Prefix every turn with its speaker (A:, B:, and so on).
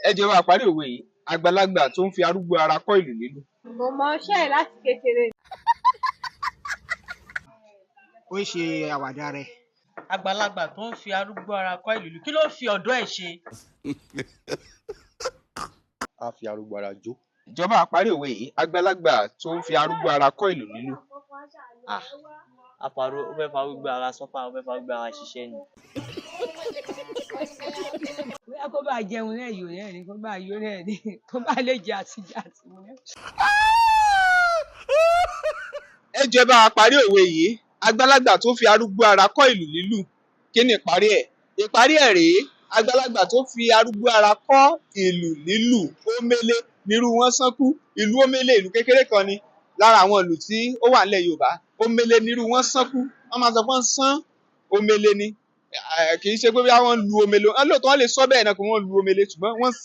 A: Ẹ jẹ́ wá parí òwe yìí: àgbàlagbà tó ń fi arúgbó ara kọ́ ìlù lílù.
B: Kò mọ iṣẹ́ ẹ̀ láti kékeré.
C: Ó ń ṣe àwàdà rẹ̀.
D: Àgbàlagbà tó ń fi arúgbó ara kọ́ ìlú, kí ló ń fi ọ̀dọ́ ẹ̀ ṣe?
E: Á fi arúgbó ara jó.
A: Ìjọba àparí òwe yìí: àgbàlagbà tó ń fi arúgbó ara kọ́ ìlù lílù.
F: Ah, àpàrọ̀ ó fẹ́ farúgbó ara suffer, ó fẹ́ farúgbó ara ṣiṣẹ́ ni.
G: Bóyá kó bá jẹun náà yò náà ni, kó bá yó náà ni, kó bá lè jẹ àtijọ́ àti mu náà.
A: Ẹ jẹ́ bá wa parí òwe yìí: àgbàlagbà tó fi arúgbó ara kọ́ ìlù lílù. Kí ni ìparí ẹ̀? Ìparí ẹ̀ rèé: àgbàlagbà tó fi arúgbó ara kọ́ ìlù lílù, omele nírú wọn sánkú. Ìlú omele, ìlú kékeré kan ni lára àwọn ìlú tí ó wà nílẹ̀ Yorùbá. Omele nírú wọn sánkú. Wọ́n máa sọ pé wọ́n sán omele ni. Kì í ṣe pé bí wọ́n lu omele, wọ́n lóòótọ́, wọ́n lè sọ bẹ́ẹ̀ náà pé wọ́n lu omele, ṣùgbọ́n wọ́n sán.